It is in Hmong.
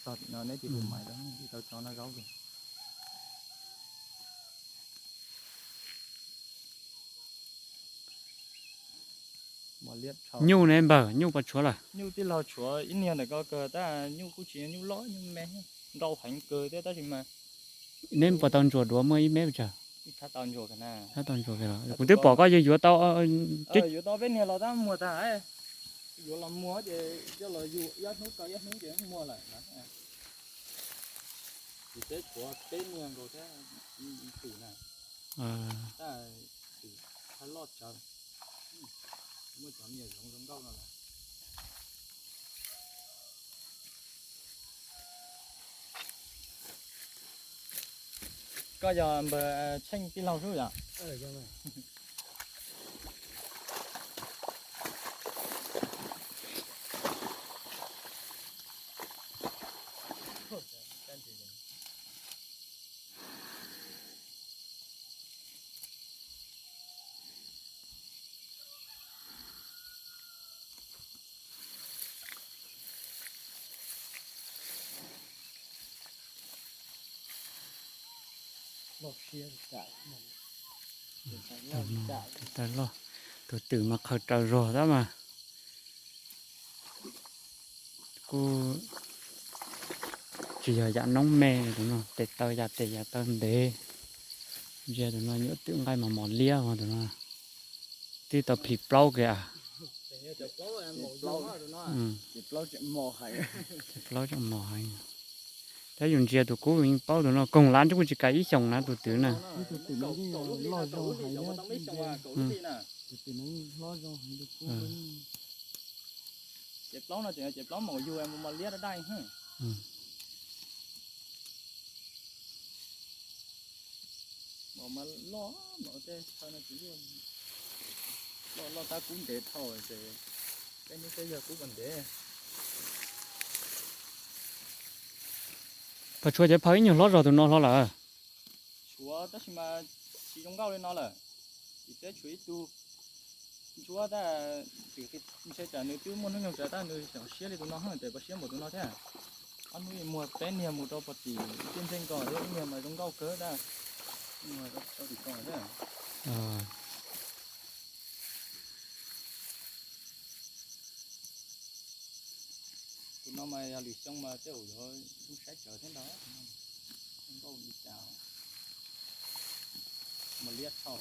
Tog tim no neb tsis hu maiv rau, tsis tau tso noj zaub li. Nyuj ne npawg, nyuj puas tshuav lawm? Nyuj tij laug tshuav ib niag ntawm ko kawg tab, nyuj kuj tsis nyuj loj, nyuj me, nrau heev kawg thiab tab sis mas neb puas tau ntsuas duav muaj ib meb tsawg? Tau ntsuas, kuv twb pom koj yuav yuav tau, yuav tau peb niag los tab muag tag, yuav los muag ces coj los yug ib hnub tau ib hnub ces muag lawm. Ces peb tshuav peb niag nkaus thiab, tus na, tab sis thaij loj tsawv, muaj cov me nyuam zoov zoo nkauj no lawm. Koj yog npawg Tsheej tij laug sub yom? Tus taw loj, tus twm mas qhaws raws zog tab mas kuj tsis yog yam noob me tus no, tes taw yam tes yam taw ntev. Ntsia tus no nyuam twm nqaij mos mos liab tus no, twb tau phim plaub kiag. Plaub tseem mos heev. Tab yus ntsia tus kub yeej paub tus no koog lav ntsej kuj tsis kav ib xyoos na tus twm na. Ces plaub no ces ces plaub maum yug mos liab daj daj. Maum mas loj, maum tej chaw no tsis luaj, loj loj tab kub ntev dhau ces peb hnub peb yawg kub pas ntev. Puas tshuav cov phaw ib nyuag hlob zog tus no hlo lawm? Tshuav tab sis mas tsis zoo nkauj li no lawm. Ces peb tshuav ib tug ntsuab tab, ntshe tsam nws twb muaj hnub nyoog tsawv tab nws xyaum siab li tus no, ces pab siab npaum tus no thiab. Ob hnub muag peb niag mus rau pog tim tiaj ntseg ko, ib niag mas zoo nkauj kawg tab, muag rau tim ko thiab. Tus no mas yog lwm xyoo mas tej zaum yuav zoo saib tsawv thiab ntag. Zoo nkauj li cas, mos liab dhau.